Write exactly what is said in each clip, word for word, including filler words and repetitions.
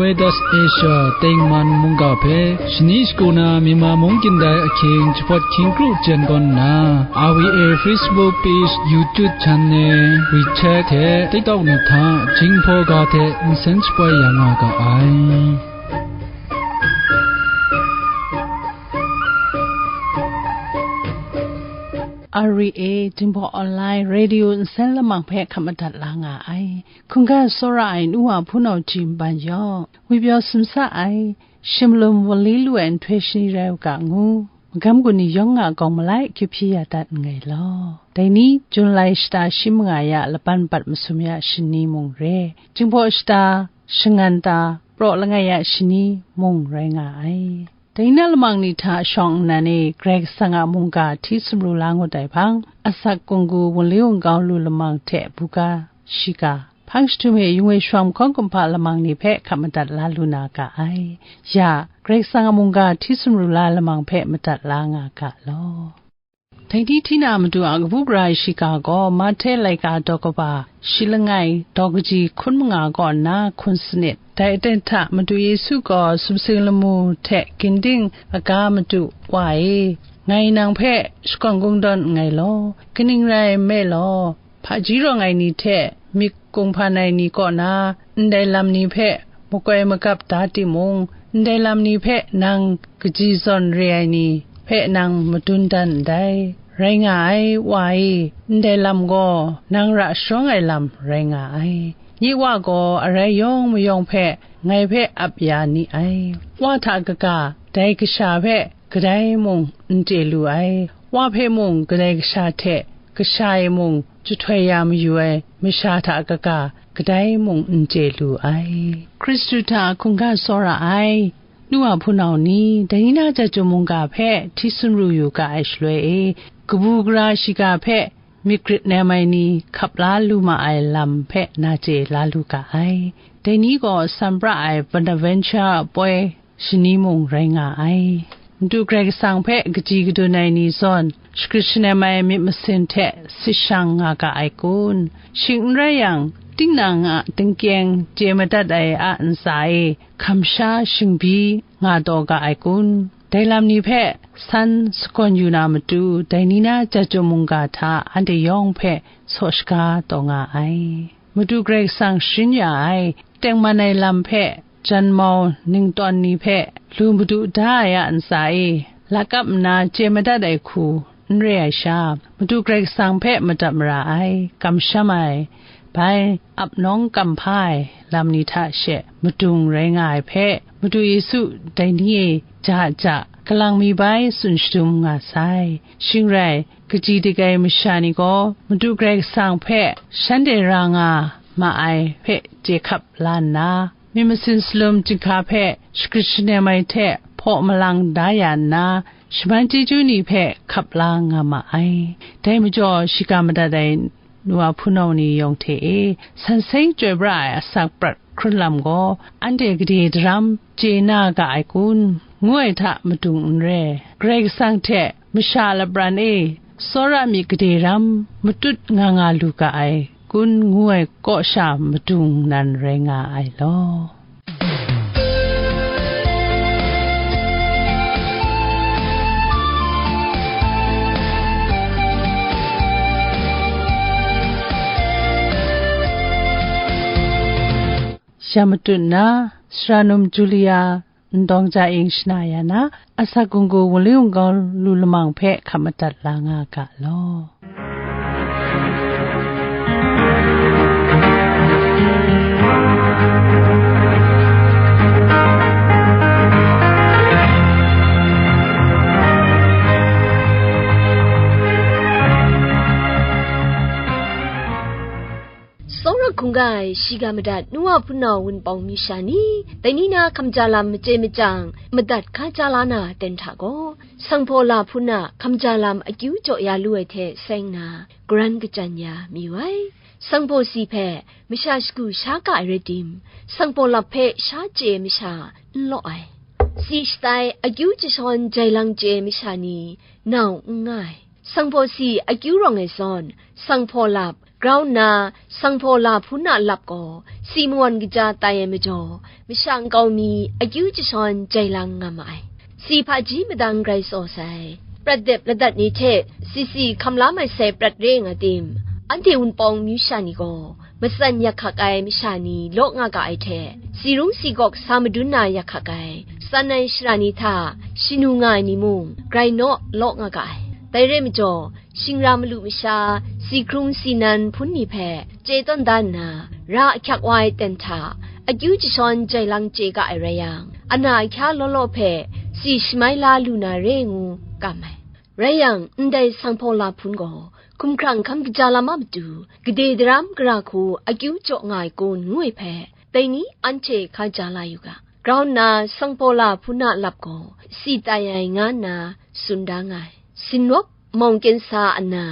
Asia tengman mungga hpe shani shagu na Myanmar mung kyin dai ahkying jahpawt hkying kru jen gawn nna, R V A Facebook page, YouTube channel, WeChat hte TikTok ni hta Jinghpaw ga hte nsen shapoi ya nga ga ai. R V A Jinghpaw Online Radio nsen lamang hpe hkap madat la nga ai. Hkungga tsawra ai nu wa hpunau ji nban yawng, ngwi pyaw sumsa ai, shimlum wunli lu ai nhtoi shani rai u ga ngu, magam gun ni yawng a gawng malai kyu hpyi ya dat nngai law. Dai ni, Jun lai shata shi manga ya laban bat masum ya shani mung re, Jinghpaw shata shangan ta praw langai ya shani mung rai nga ai. Dai na lamang ni hta shawng nnan e Karai Kasang a mungga hti sumru la ngut ai hpang, asak kunggu wunli wungkau lu lamang hte buga shiga, hpang jahtum e yung e shawng hkawng kumhpa lamang ni hpe hkap madat la lu na ga ai. Ya, Karai Kasang a mungga hti sumru la lamang hpe madat la nga ga law. Dai ni hti na matu a kabu gara ai shiga gaw, Mahte laika daw kaba, shi langai, daw kaji hkun manga kaw nna hkun sanit. Dai aten hta matu Yesu gaw sumsing lamu hte ginding aga matu wa e, ngai nang hpe shakawn kungdawn nngai law, kaning rai nme law, hpaji rawng ai ni hte myit kunghpan ai ni kaw na ndai lam ni hpe makoi magap da timung, ndai lam ni hpe nang kaji zawn re ai ni hpe nang madun dan ndai. Rai nga ai, Wa e, ndai lam gaw nang ra sharawng ai lam rai nga ai. Nye Wa gaw arai yawng mayawng hpe ngai hpe ap ya ni ai. Wa hta kaga, dai kasha hpe kadai mung n chye lu ai, Wa hpe mung kadai kasha hte kasha e mung jahtoi ya mayu ai masha hta kaga, kadai mung n chye lu ai. Hkristu hta hkungga tsawra ai nu wa hpunau ni, dai ni na chyeju mungga hpe hti sumru yu ga ai shaloi e, kabu gara shiga hpe myit grit nem ai ni hkap la lu ma ai lam hpe na chye la lu ga ai. Dai ni gaw san pra ai Bonaventure poi shani mung rai nga ai. Madu Karai Kasang hpe kaji kadun ai ni zawn, shagrit shanem ai myit masin hte sit shang nga ga ai kun? Shing n rai yang, tinang a tingkyeng chye madat ai a ntsa e, kamsha shingbyi nga taw ga ai kun? Dai lam ni hpe san sagawn yu na matu, dai ni na chyeju mungga hta anhte yawng hpe saw shaga taw nga ai. Madu Karai Kasang sharin ya ai, tengman ai lam hpe, janmau ningtawn ni hpe lu madu da ai a ntsa e, lakap nna chye madat ai hku n re ai sha, Madu Karai Kasang hpe madat mara ai, kamsham ai, bai ap nawng kam hpa ai lam ni hta she madung rai nga ai hpe, Madu Yesu dai ni e ja ja galang mi bai tsun shadum nga sai. Shing rai, kaji dik ai masha ni gaw Madu Karai Kasang hpe shanhte ra nga ma ai hpe chye hkap la nna, myit masin salum chyinghka hpe shagrit shanem ai hte hpaw malang da ya nna, shaman chyeju ni hpe hkap la nga ma ai. Dai majaw, shiga madat ai nu wa hpunau ni yawng hte e, san seng chyoi pra ai asak prat hkrun lam gaw, anhte gade daram chye na ga ai kun, ngu ai hta madung n re. Karai Kasang hte masha lapran e tsawra myit gade ram matut nga nga lu ga ai kun, ngu ai kaw sha madung nan rai nga ai law. Ya matut nna, sara num Julia Ndawng Ja Ing shana ya na, asak gunggu wunli wungkau lu lamang hpe hkap madat la nga ga law. Tsawra hkungga ai shiga madat nu wa hpunau wunpawng mi sha ni, dai ni na hkamja lam machye machyang madat hkaja la na ten hta gaw, sanghpaw la hpun a hkamja lam akyu jaw ya lu ai hte seng na, karan kachyan ya mayu ai. Sanghpaw si hpe masha shagu sha ka ai rai tim, sanghpaw lap hpe sha chye ai masha n law ai. Si shatai akyu jashawn jai lang chye ai masha ni nau n nga ai. Sanghpaw si akyu rawng ai zawn, sanghpaw lap Grau nna, sanghpaw la hpun a lap gaw si mawan kaja tai ai majaw, masha nkau mi akyu jashawn jai lang nga ma ai. Si hpaji madang grai tsaw sai. Prat dep ladat ni hte si si hkam la mai sai prat re nga tim, anhte Wunpawng amyu sha ni gaw matsan yak hkak ai masha ni law nga ga ai hte, si rung si gawk sa madun na yak hkak ai, tsan ai shara ni hta shanu nga ai ni mung, grai naw law nga ga ai. Dai rai majaw, shingra malu masha, si hkrung si nan hpun ni hpe chye tawn da nna, ra ahkyak wa ai ten hta, akyu jashawn jai lang chye ga ai rai yang, ana ahkya law law hpe si shamai la lu na re ngu kam ai. Rai yang, ndai sanghpaw la hpun gaw, hkumhkrang hkam kaja lam a matu, gade daram gara hku akyu jaw nga ai kun ngu ai hpe, dai ni anhte hka ja la yu ga. Grau nna sanghpaw la hpun a lap gaw, si tai ai nga nna tsun da nga ai. Sinwap mawng kensa ana,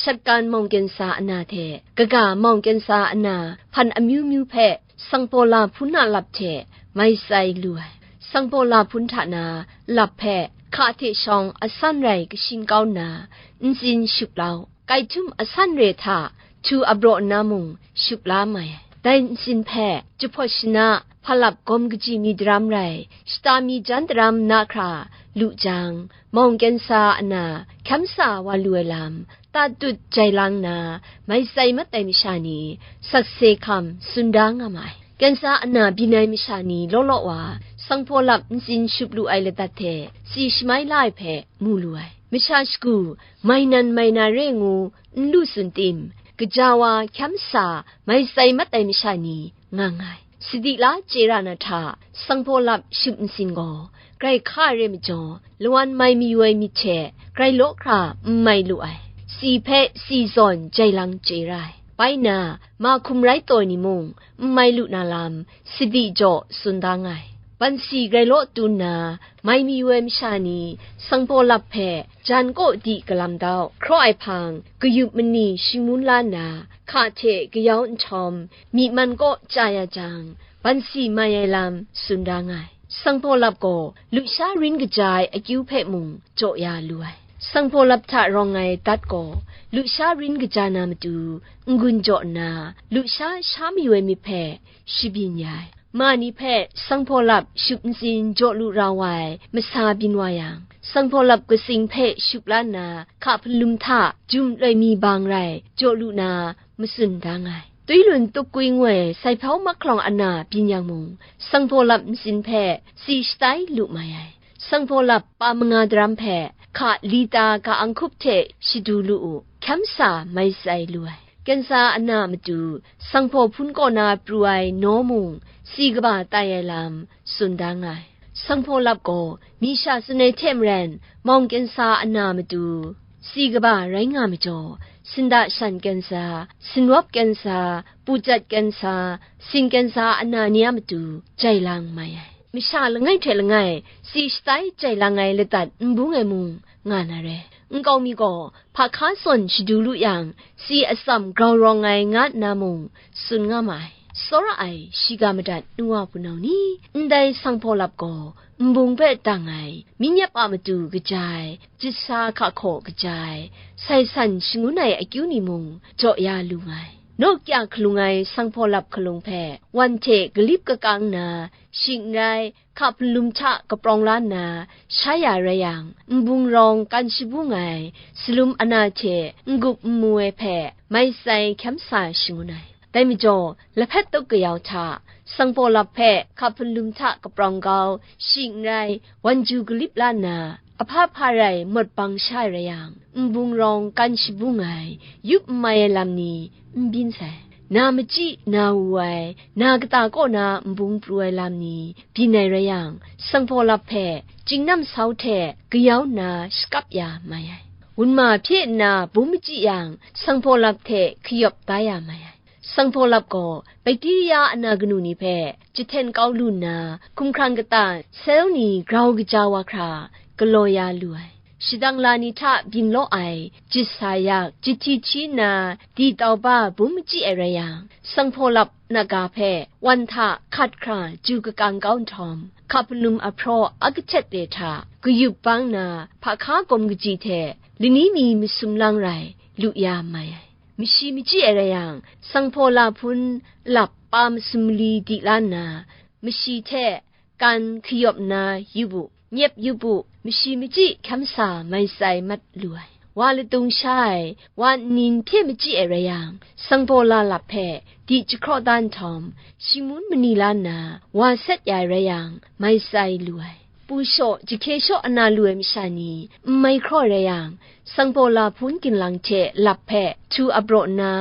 shatkan mawng kensa ana hte kaga mawng kensa ana hpan amyu myu hpe sanghpaw la hpun a lap hte mai tsai lu ai. Sanghpaw la hpun hta na lap hpe hka hte shawng asan rai kashin kau nna, ntsin shup la u. Kai htum asan re hta htu abraw nna mung shup la mai ai. Dai ntsin hpe jahpawt shana, hpalap gawm kaji mi daram rai, shata mi jan daram na hkra lu jang, mawng kensa ana hkyam sa wa lu ai lam, tatut jai lang na, mai tsai mat ai masha ni, sakse hkam tsun da nga ma ai. Kensa ana byin ai masha ni law law wa, sanghpaw lap ntsin shup lu ai ladat hte si shamai la ai hpe mu lu ai. Masha shagu, mai nan mai na re ngu n lu tsun tim, gaja wa hkyam sa mai tsai mat ai masha ni nga nga ai. Sadi la chye ra na hta, sanghpaw lap shup ntsin gaw, grai hka ai re majaw, lawan mai mayu ai myit hte grai law hkra n mai lu ai. Si hpe si zawn jai lang chye ra ai. Bai nna, ma hkum rai taw ni mung, n mai lu na lam, sadi jaw tsun da nga ai. Bansi grai law tu nna, mai mayu ai masha ni, sanghpaw lap hpe jan kaw di galam dau, hkraw ai hpang, kayup mani shingun la nna, hka hte kayau nhtawm, myi man kaw chya ya jang, bansi mai ai lam tsun da nga ai. Sanghpaw lap gaw lusha rin kaja ai akyu hpe mung jaw ya lu ai. Sanghpaw lap hta rawng ai dat gaw lusha rin kaja na matu, n-gun jaw nna, lusha sha mayu ai myit hpe shabyin ya ai. Ma ni hpe sanghpaw lap shup ntsin jaw lu ra wa ai masa byin wa yang, sanghpaw lap katsing hpe shup la nna, hka hpalum hta jum loi mi bang rai jaw lu na, matsun da nga ai. Tuilun tukgwi ngu ai sai hpau mahkalawng ana byin yang mung, sanghpaw lap ntsin hpe si shatai lu mai ai. Sanghpaw lap pa manga daram hpe hka lita ka ahkrup hte shadu lu u, hkyam sa mai tsai lu ai. Kensa ana matu, sanghpaw hpun kaw na pru ai naw mung, si kaba tai ai lam tsun da nga ai. Sanghpaw lap gaw, mi sha tsun ai hte maren, mawng kensa ana matu, si kaba rai nga majaw, sinda shan kensa, sinwap kensa, pujat kensa, sing kensa ana ni a matu, jai lang mai ai. Masha langai hte langai, si shatai jai lang ai ladat n bung ai mung, nga na re. Nkau mi gaw, hpa hka zawn shadu lu yang, si atsam grau rawng ai nga nna mung, tsun nga ma ai. Tsawra ai, shiga madat nu wa hpunau ni, ndai sanghpaw lap gaw, nbung hpe dang ai, minyep a matu kaja ai, jisa hka hkaw kaja ai, sai san shangun ai akyu ni mung, jaw ya lu nga ai. Naw kya hkalung ai sanghpaw lap hkalung hpe, wan hte galip kakang na, shing n rai, hka hpalum hta kaprawng la nna, sha ya rai yang, nbung rawng kan shabung ai, salum ana hte n-gup n-mu ai hpe, mai tsai hkyam sa shangun ai. Dai majaw, lahpet tup kayau hta, sanghpaw lap hpe hka hpalum hta kaprawng kau, shing n rai, wan ju galip la nna, ahpa hpa rai mawt bang sha ai rai yang, nbung rawng kan shabung ai, yup n mai ai lam ni n byin sai. Na machyi, na wu ai, na kata kaw na nbung pru ai lam ni byin ai rai yang, sanghpaw lap hpe chyingnam sau hte kayau nna shakap ya mai ai. Wunma hpye nna bum machyi yang, sanghpaw lap hte kayawp da ya mai ai. Sanghpaw lap gaw, bakteria ana kanu ni hpe jahten kau lu nna, hkumhkrang kata sel ni grau kaja wa hkra, galaw ya lu ai. Shadang la ni hta byin law ai, jisa yak, jahti hti nna, di tau ba bum machyi ai rai yang, sanghpaw lap naga hpe wan hta hkat hkra ju kakang kau nhtawm, hka hpalum ahpraw a kahtet de hta, kayup bang na, hpa hka gawm kaji hte lani mi masum lang rai, lu ya mai ai. mashi machyi ai rai yang, sanghpaw la hpun lap pa masum mali di la nna, mashi hte kan hkayawp nna yu bu, nyep yu bu, mashi machyi hkyam sa mai tsai mat lu ai. Wa latung sha ai, wa nni hpye machyi ai rai yang, sanghpaw la lap hpe di jahkraw da nhtawm, shingmun mani la nna, wa set ya ai rai yang, mai tsai lu ai. Pu shaw, jahkye shaw ana lu ai masha ni, n mai hkraw ai rai yang, sanghpaw la hpun ginlang hte lap hpe htu apraw nna,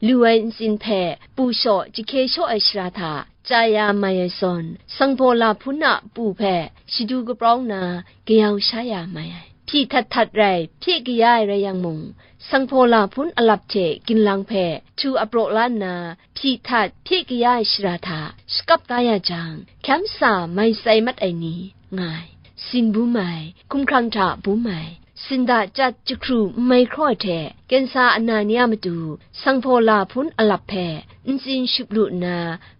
lu ai ntsin hpe pu shaw, jahkye shaw ai shara hta, chya ya mai ai zawn, sanghpaw la hpun a pu hpe shadu kaprawng na kayau sha ya mai ai. Hpyi htat htat rai, hpye kaya ai rai yang mung, sanghpaw la hpun alap hte ginlang hpe htu apraw la nna, hpyi htat hpye kaya ai shara hta shakap da ya jang, hkyam sa mai tsai mat ai ni nga ai. Sin bum ai, hkumhkrang hta bum ai, sinda chyat jahkru n mai hkraw ai hte, kensa ana ni a matu, sanghpaw la hpun alap hpe ntsin shup lu nna,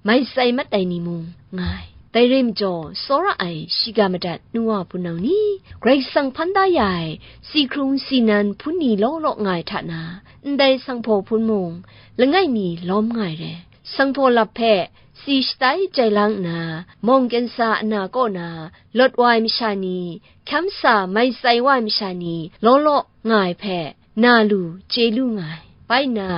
mai tsai mat ai ni mung nga ai. Dai rai majaw, tsawra ai shiga madat nu wa hpunau ni, Karai Kasang hpan da ya ai si hkrung si nan hpun ni law law nga ai hta na, ndai sanghpaw hpun mung langai mi lawm nga ai re. Sanghpaw lap hpe si shatai jai lang nna, mawng kensa ana kaw na lawt wa ai masha ni, hkyam sa mai tsai wa ai masha ni law law nga ai hpe, na lu, chye lu nga ai. Bai nna,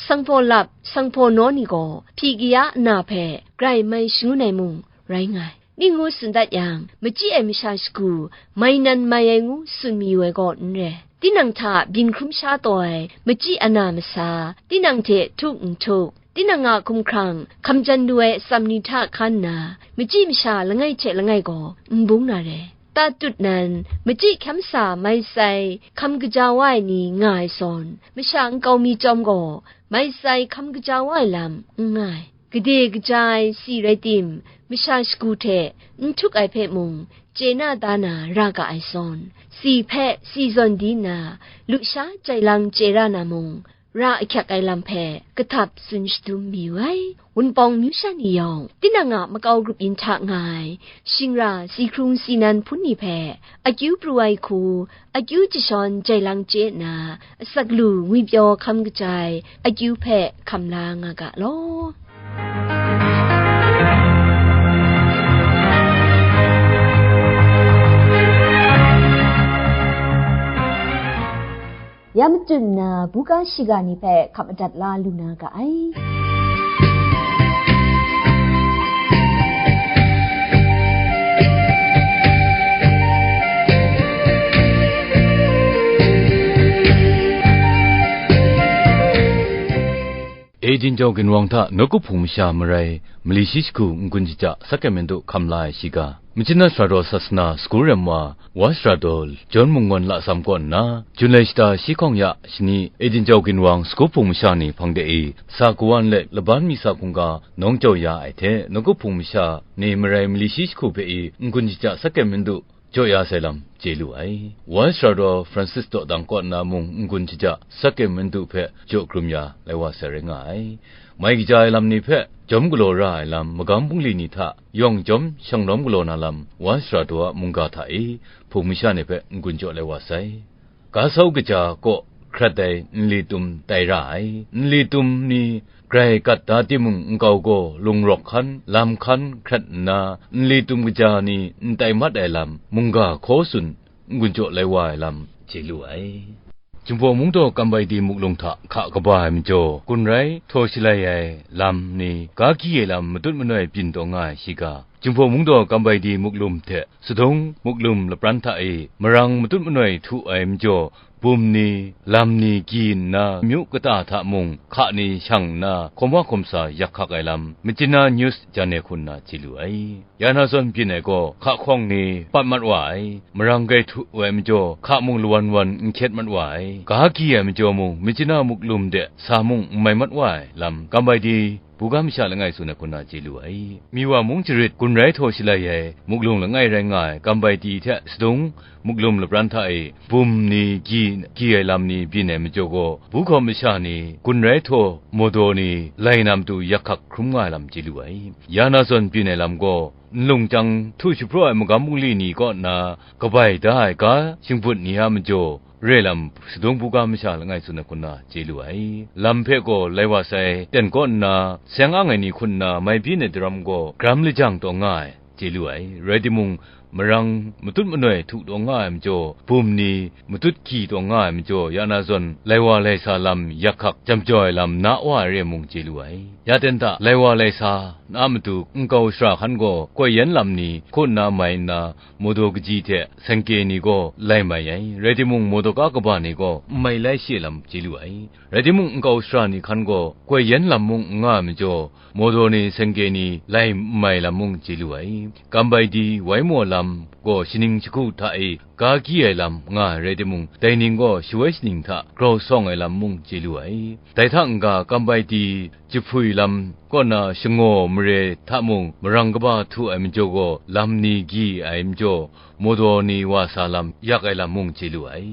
sanghpaw lap, sanghpaw naw ni gaw hpyi kaya ana hpe grai mai shangun ai mung rai nga ai. Ning ngu tsun dat yang, machyi ai masha shagu mai nan mai ai ngu tsun mayu ai gaw n re. Tinang hta byin hkrum sha taw ai machyi ana masa, tinang hte htuk n htuk, tinang a hkumhkrang hkamjan lu ai atsam ni hta hkan nna, machyi masha langai hte langai gaw n bung na re. Tatut nan, machyi hkyam sa mai tsai hkam kaja wa ai ni nga ai zawn, masha nkau mi chyawm gaw, mai tsai hkam kaja wa ai lam n nga ai. Gade kaja ai si rai tim, masha shagu hte n htuk ai hpe mung, chye na da na ra ga ai zawn, si hpe si zawn di nna, lusha jai lang chye ra na mung, ra ahkyak ai lam hpe kahtap tsun shadum mayu ai. Wunpawng myu sha ni yawng, tinang a makau grup yin hta nga ai, shingra si hkrung si nan hpun ni hpe, akyu pru ai hku, akyu jashawn jai lang chye nna, asak lu ngwipyaw hkam kaja ai akyu hpe hkam la nga ga law. Ya matut nna, buga shiga ni hpe hkap madat la lu na ga ai. Eden jau ginwang hta nawku hpung masha marai, mali shi shagu n-gun shaja Sakramen du hkam la ai shiga, Machin na Sara daw Sasana Sagu Rem wa, Wa Sara daw John Mungwan Lasam kaw nna, Jun lai shata shi hkawng ya shani, Eden jau ginwang sagu hpung masha ni hpang de i, sa kawan let laban mi sa hkungga nawng jau ya ai hte, nawku hpung masha ni marai mali shi shagu hpe i n-gun shaja Sakramen du jaw ya sai lam chye lu ai. Wa Sara daw Francis dawdang kaw nna mung n-gun shaja Sakramen du hpe jaw hkrum ya lai wa sai rai nga ai. Mai kaja ai lam ni hpe jawm galaw ra ai lam, magam bungli ni hta yawng jawm shanglawm galaw na lam, Wa Sara daw a mungga hta e hpung masha ni hpe n-gun jaw lai wa sai. Ga sau kaja kaw hkrat ai nli tum tai ra ai. Nli tum ni grai gat da timung, nkau gaw lungrawk hkan, lam hkan hkrat nna, nli tum kaja ni n tai mat ai lam, mungga hkaw tsun n-gun jaw lai wa ai lam chye lu ai. Jinghpaw Mungdaw Kambaidi muklung hta hka kaba ai majaw, gun rai htaw shalai ai lam ni, ga hkyi ai lam matut manoi byin taw nga ai shiga, Jinghpaw Mungdaw Kambaidi muklum hte Sadung muklum lapran hta e marang matut manoi htu ai majaw, bum ni, lam ni gyi nna, myu kata hta mung hka ni shang nna, hkawm wa hkawm sa yak hkak ai lam, Myitkyina News jan e hku nna chye lu ai. Ya na zawn byin ai gaw, hka hkawng ni pat mat wa ai, marang grai htu ai majaw, hka mung lawan wan n hkyet mat wa ai, ga gyi ai majaw mung, Myitkyina muklum de sa mung n mai mat wa ai lam, Kambaidi buga masha langai tsun ai hku nna chye lu ai. Miwa mung jarit gun rai htaw shalai ai muklung langai rai nga ai Kambaidi hte Sadung muklum lapran hta e bum ni gyi gyi ai lam ni byin ai majaw gaw, bu hkawm masha ni gun rai htaw, mawdaw ni lai na matu yak hkak hkrum nga ai lam chye lu ai. Ya na zawn byin ai lam gaw, nlung chyang htu shapraw ai magam bungli ni kaw nna kabai da ai ga shingbut ni a majaw, re lam sadung buga masha langai tsun ai hku nna chye lu ai. Lam hpe gaw lai wa sai ten kaw nna, seng ang ai ni hku nna mai byin ai daram gaw, gram lajang taw nga ai, chye lu ai. Rai timung, marang matut manoi htu taw nga ai majaw, bum ni matut hkyi taw nga ai majaw, ya na zawn, lai wa lai sa lam yak hkak jam jaw ai lam na wa ai re mung chye lu ai. Ya ten hta, lai wa lai sa na matu nkau shara hkan gaw, koi yan lam ni hku nna mai nna, mawdaw kaji hte sengke ni gaw lai mai ai. Rai timung, mawdaw ka kaba ni gaw n mai lai she lam chye lu ai. Rai timung, nkau shara ni hkan gaw, koi yan lam mung n nga ai majaw, mawdaw ni sengke ni lai n mai lam mung chye lu ai. Kambai di wai maw lam gaw shaning shagu hta e ga gyi ai lam nga ai rai timung, dai ning gaw shawoi shaning hta grau sawng ai lam mung chye lu ai. Dai hta n-ga, kambai di jahpui lam kaw na shangaw mare hta mung marang kaba htu ai majaw gaw, lam ni gyi ai majaw, mawdaw ni wa sa lam yak ai lam mung chye lu ai.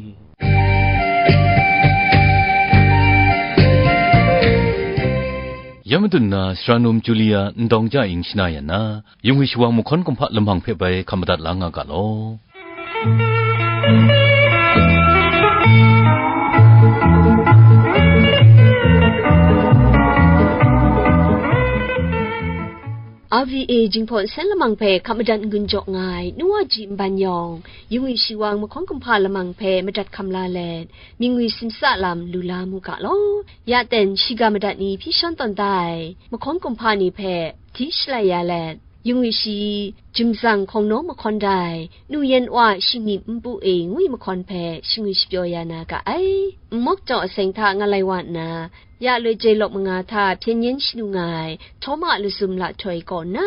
Ya madun na, Sara Num Julia n dawng ja ing shana yan na, yungwi shawang mahkawn kumhpa lamang hpe bai hkam madat la nga ga law. R V A Jinghpaw Nsen Lamang hpe hkap madat n-gun jaw nga ai, nu wa ji nban yawng, yungwi shawang mahkawn kumhpa lamang hpe madat hkam la let, mingwi simsa lam lu la mu ga law. Ya ten, shiga madat ni hpyi shawn tawn da ai mahkawn kumhpa ni hpe hti shalai ya let, yungwi shi, jumzang hkawng naw mahkawn da ai, nu yan wa shingni npu e ngwi mahkawn hpe shingwi shapyaw ya na ga ai. Nmawk jaw aseng hta nga lai wa nna, ya loi jai lawk manga hta hpyen yen shanu nga ai Htawma Lazum Lahtoi kaw nna,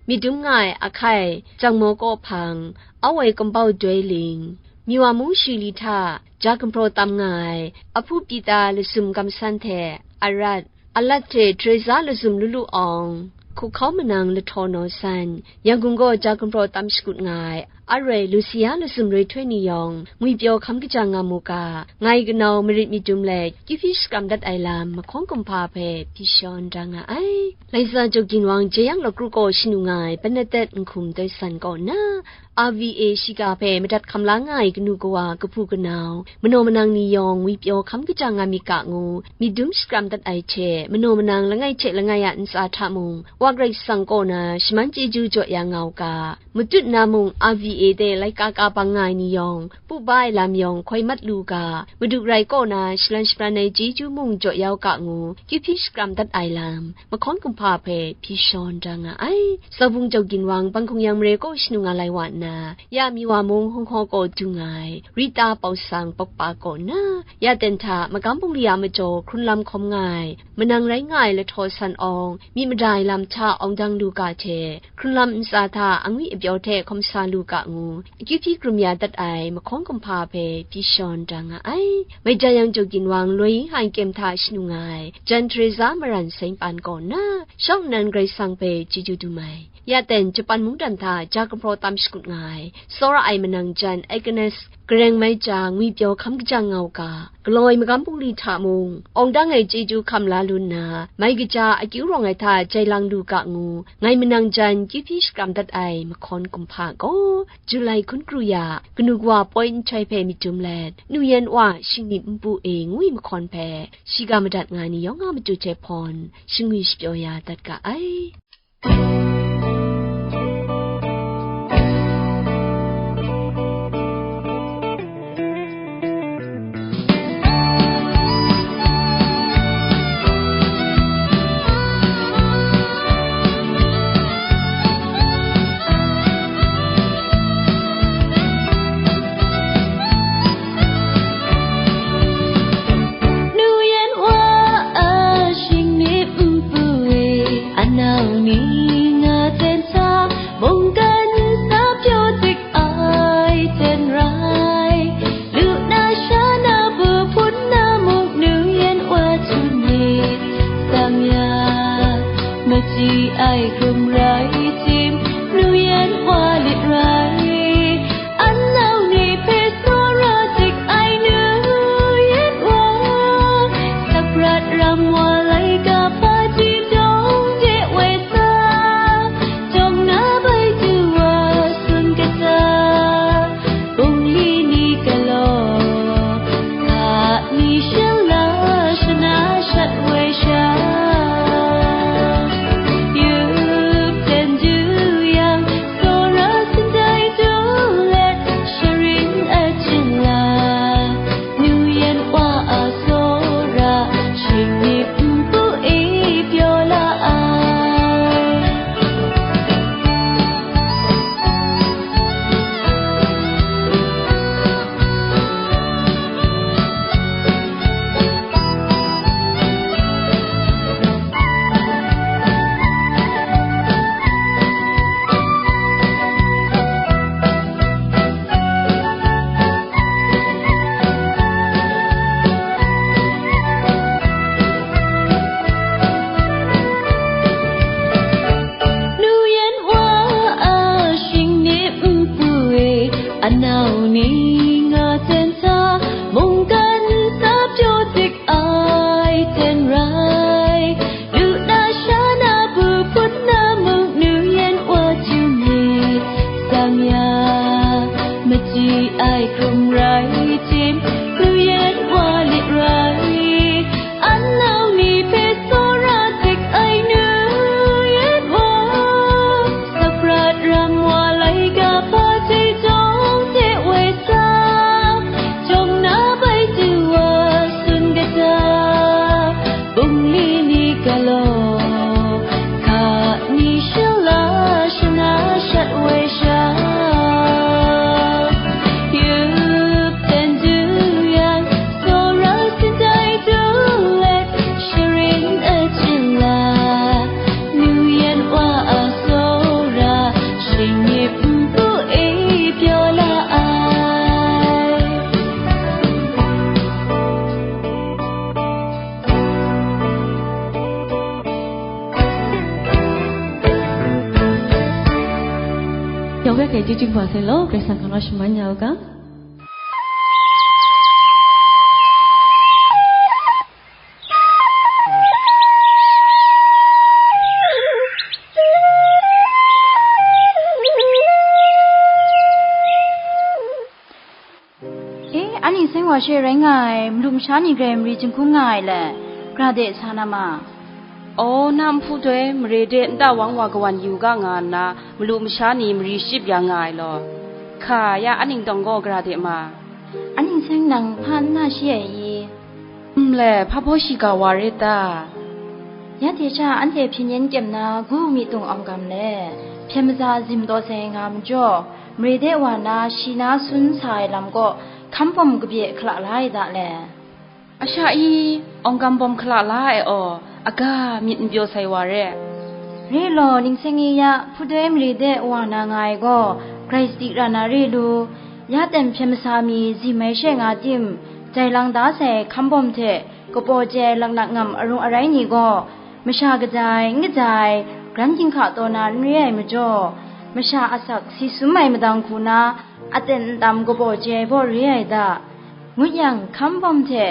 myit dum nga ai ahkai Jangmaw Kaw Hpang, Awoi Kumpau Doi Ling, Miwa Mung Shili hta ja gumhpraw tam nga ai Ahpu Pita Lazum Kamsan hte Arat, Alat hte Teresa Lazum Lulu Awng, Hkuhkau Manang Lahtaw Naw San, Yangon gaw ja gumhpraw tam shakut nga ai Aroi Lucia Lazum Roi Htoi ni yawng, ngwipyaw hkam kaja nga mu ga, ngai kanau marit myit dum let, kyu hpyi shakram dat ai lam, mahkawn kumhpa hpe hpyi shawn da nga ai. Laisa Jaw Ginwang Jeyang Law Kru kaw shanu nga ai Bernadette Nhkum Toi San kaw nna, R V A shiga hpe madat hkam la nga ai kanu kawa, kahpu kanau, manaw manang ni yawng, ngwipyaw hkam kaja nga myit ga ngu, myit dum shakram dat ai hte, manaw manang langai hte langai a ntsa hta mung, Wa Karai Kasang kaw na shaman chyeju jaw ya nga u ga, matut na mung R V A de laika ka bang nga ai ni yawng, pu ba ai lam yawng hkoi mat lu ga, Madu Karai kaw na shalan shabran ai chyeju mung jaw ya u ga ngu, kyu hpyi shakram dat ai lam, mahkawn kumhpa hpe hpyi shawn da nga ai. Zaubung Jaw Ginwang, Banghkung Yang Mare kaw shanu nga lai wa nna, ya Miwa Mung Hung Hkaw kaw du nga ai, Rita Pau Sang Pawkpa kaw nna, ya ten hta, magam bungli a majaw hkrun lam hkawm nga ai, manang rai nga ai Lahtaw San Awng, myit mada ai lam hta awng dang lu ga hte, hkrun lam ntsa hta angwi apyaw hte hkawm sa lu ga ngu, akyu hpyi krum ya dat ai mahkawn kumhpa hpe hpyi shawn da nga ai. Mai Jayang Jaw Ginwang, Loi Ying Hai Kyem hta shanu nga ai, Jan Teresa Maran Seng Pan kaw nna, shawng nnan Karai Kasang hpe chyeju dum ai. Ya ten, Japan mungdan hta ja gumhpraw tam shakut nga ai, tsawra ai manang jan Agnes Gareng Mai Ja ngwipyaw hkam kaja nga u ga, galaw ai magam bungli hta mung, awng dang ai chyeju hkam la lu nna, mai kaja akyu rawng ai hta jai lang lu ga ngu, ngai manang jan kyu hpyi shakram dat ai mahkawn kumhpa gaw, Julai hkun kru ya, kanu kawa poi nhtoi hpe myit dum let, nu yan wa shingni npu e ngwi mahkawn hpe, shiga madat nga ai ni yawng a matu hte hpawn, shingwi shapyaw ya dat ga ai. Nu yan wa a shingni npu e, anau ni Shi ai hkrum rai tim, nu yet wa lit rai, an nau ni hpe tsawra dik ai nu yet wa, saprat ram wa lai ga hpa hte jawng hte woi sa, jawng na bai du wa sun ga ta, bungli ni galaw, hka ni shala shana shat woi sha, yup dan du yang, tsawra sin dai du let, sharin achyin la, nu yan wa a tsawra, shingnyip npu e pyaw la ai. Yawng hpe hkrai chyeju kaba sai law, Karai Kasang hkang na shaman ya u ga. E, anhte seng wa she rai nga ai, malu masha ni grai mari jinghkung nga ai le, gara de sa na ma. Aw, na nhpu doi mare de nta wang wa kawan yu ga nga nna, malu masha ni mari shachyip ya nga ai law, hka ya, a ningtawng gaw gara de ma. Anhte seng nang hpa n na shi ai i? Nle, hpa baw shiga wa rit ta? Ya hte sha anhte hpyen yen kyem na gu mi tung awng gam le, hpyen maja zim taw sai nga majaw, mare de wa na shi na sun sa ai lam kaw hkam bawm kabye hkala la ai da le. A sha i, awng gam bawm hkala la ai aw, aga myit n pyaw sai wa re. Re law, ningseng e ya, hpudoi mare de wa na nga ai gaw, grai sadi ra na re lu, ya ten hpyen masa mi zim ai she nga tim, jai lang da sai hkam bawm hte, kapaw chye ai laknak ngam arung arai ni gaw, masha kaja ai, n kaja ai, gran ginhka taw na n re ai majaw, masha asak si sum ai madang hku na, aten ntam kapaw chye ai baw re ai da, ngut yang, hkam bawm hte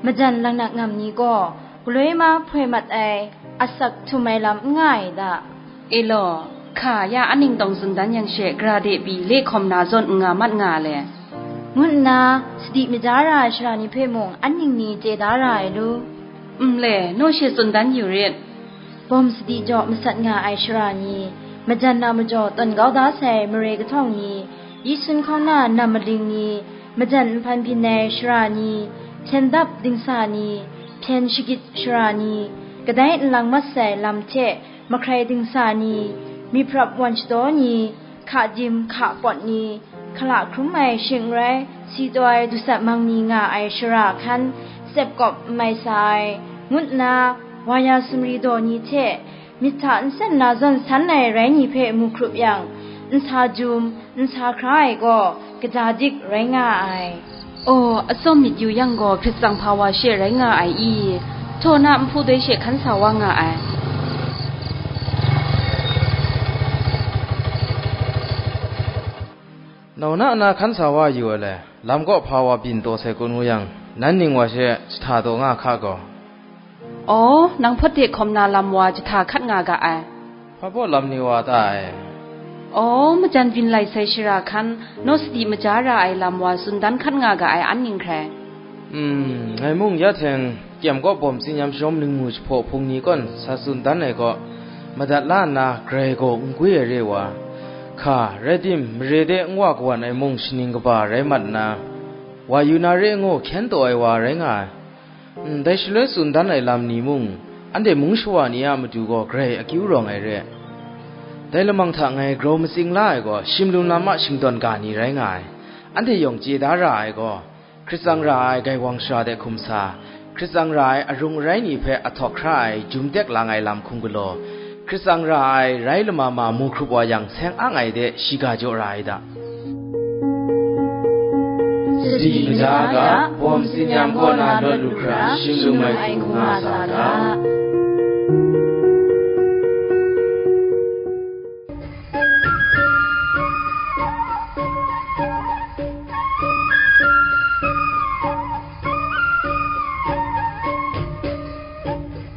majan laknak ngam ni gaw, galoi ma hpoi mat ai, asak htum ai lam n nga ai da. E law, hka ya a ningtawng tsun dan yang she, gara de pyi le hkawm na zawn n nga mat nga le, ngu nna sadi maja ra ai sara ni hpe mung an ning ni chye da ra ai lu. Nle, naw she tsun dan yu rit. Bawm sadi jaw masat nga ai sara ni, majan na majaw tawn kau da sai mare kahtawng ni, yi sun hkauna nam maling ni, majan nhpan byin ai sara ni, hpyen dap dingsa ni, hpyen shagit sara ni, kadai nlang mat sai lam hte mahkrai dingsa ni, myit hprap wan shadaw ni, hka dim hka pawt ni, hkala hkrum ai shing n rai, si taw ai dusat mang ni nga ai shara hkan, tsep kawp n mai sa ai, ngu nna, wa ya sumri daw ni hte, myit hta nsen na zawn san ai rai ni hpe mu hkrup yang, nsa jum, nsa hkra ai gaw, kaja dik rai nga ai. Aw, atsawm myit yu yang gaw, hprit tsang hpa wa she rai nga ai i? Htaw na nhpu doi she hkan sa wa nga ai. Nau na na hkan sa wa yu ai le, lam kaw hpa wa byin taw sai kun ngu yang, nan ning wa she jahta taw nga hka gaw. Aw, nang hpawt de hkawm na lam wa jahta hkat nga ga ai. Hpa baw lam ni wa ta ai? Aw, majan byin lai sai shara hkan, naw sadi maja ra ai lam wa tsun dan hkat nga ga ai an ning hkrai. Hmm, ngai mung ya hteng, kyem kaw bawm tsinyam sharawm lingmu jahpaw hpung ni kawn sa tsun dan ai kaw, madat la nna grai gaw n gwi ai re wa, hka, rai tim, mare de n wa kawan ai mung shaning kaba rai mat nna, wa yu na re ngu hkyen taw ai wa rai nga ai. Ndai shaloi tsun dan ai lam ni mung, anhte mung shawa ni a matu gaw grai akyu rawng ai re. Dai lamang hta ngai grau matsing la ai gaw, shim lum lam a shingdawn ga ni rai nga ai. Anhte yawng chye da ra ai gaw, hkrit tsang ra ai gaiwang shara de hkum sa, hkrit tsang ra ai arung arai ni hpe ahtawk hkra ai jum tek lang ai lam hkum galaw, hkrit tsang ra ai rai lama ma mu hkrup wa yang, seng ang ai de shiga jaw ra ai da. Sadi maja ga, bawm tsinyam kaw na lawt lu hkra, shim lum ai hku nga sa ga.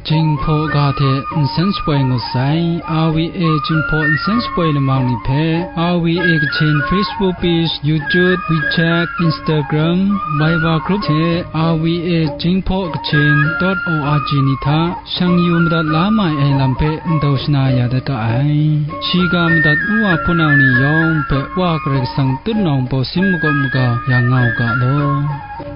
Jinghpaw ga hte nsen shapoi ngut sai. R V A Jinghpaw nsen shapoi lamang ni hpe R V A Kachin Facebook page, YouTube, WeChat, Instagram, Viber group hte R V A Jinghpaw Kachin dot O R G ni hta shang yu madat la mai ai lam hpe ndau shana ya dat ga ai. Shiga madat u wa hpunau ni yawng hpe Wa Karai Kasang tutnawng bawsin makawp maga ya nga u ga law.